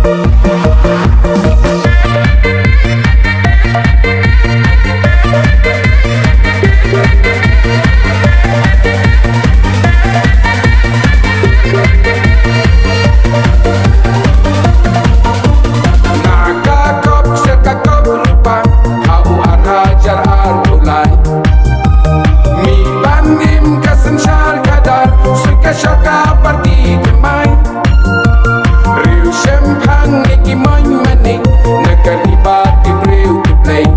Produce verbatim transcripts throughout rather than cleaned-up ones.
Na ka kop sha ka kop lypa ha u ar hajar arphew lai. Mih ban im ka synshar khadar, suit ka sha ka party thymmai. Riew shemphang ne ki moin manik, na ka ri ba tip riew tip Blei.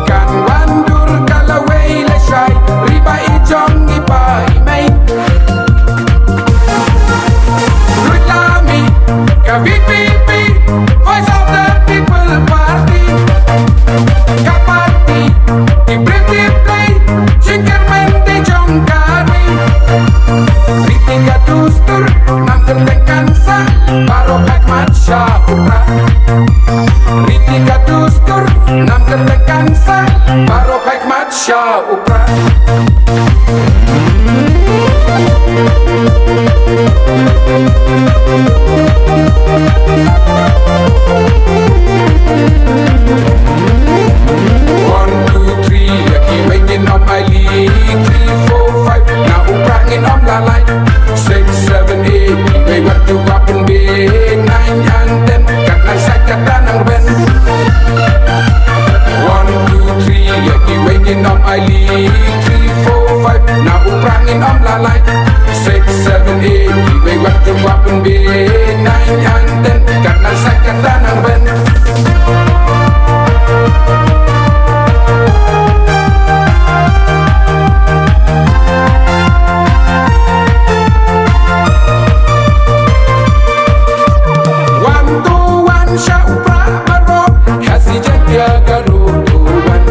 Kan wan dur ka lawei lashai, ri ba i jong i pa i mei. Ruh la mih ka V P P, Voice of the People Party. Ka party tip riew tip Blei, jingkyrmen te jong ka ri. Riti ka dustur, nam kyrteng kan sah, baroh peit mat sha u Prah. Riti ka dustur, nam kyrteng kan sah, baroh peit mat sha u Prah. One, two, three, ïa kiwei ngin ym ailad. Three, four, five, na u Prah ngin ym la lait. Six, seven, eight, kiwei wat ju kwah pynbeit. Nine and ten, kat nang sait kat nang rben. One, two, three, ïa kiwei ngin ym ailad. Three, four, five, na u Prah ngin ym la lait. Six, seven, eight, kiwei wat ju kwah pynbeit. Nine and ten, kat nang sait kat nang rben. One to one sha u Prah baroh, Khasi Jaiñtia Garo to one.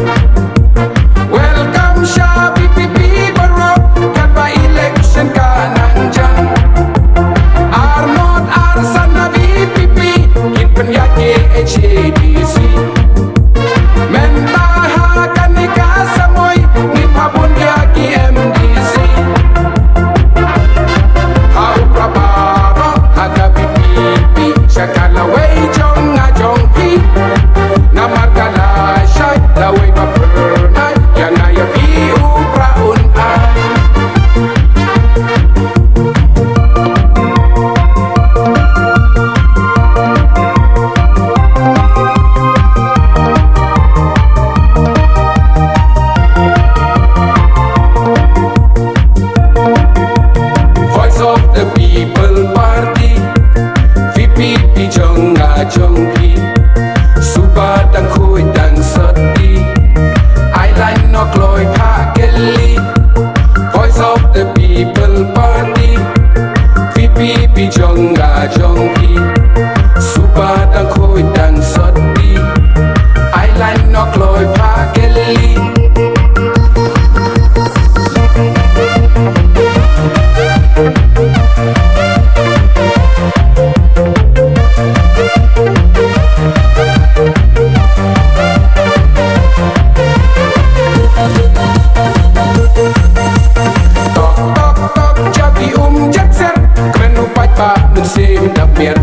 Welcome sha VPP baroh, katba election ka nang jan. Ar nod ar san na VPP, kin pynïaid KHADC. Mynta ha kane ka samoi, ngin phabun ïa ki MDC. Ha u Prah baroh, ha ka VPP, sha ka lawei jong nga jong phi. Namar ka lashai, lawei ba phyrnai, ïa nga ïa phi u Prah un ai. Voice of the People Party, VPP jong nga jong phi. Suba dang khuid dang sotti, ai lait noh kloi phah kylli. Voice of the People Party, VPP jong nga jong phi. Suba dang khuid dang sotti, ai lait noh kloi phah kylli. Tok tok tok, jabi um jakser, kmen u paidbah mynsiem dap mier.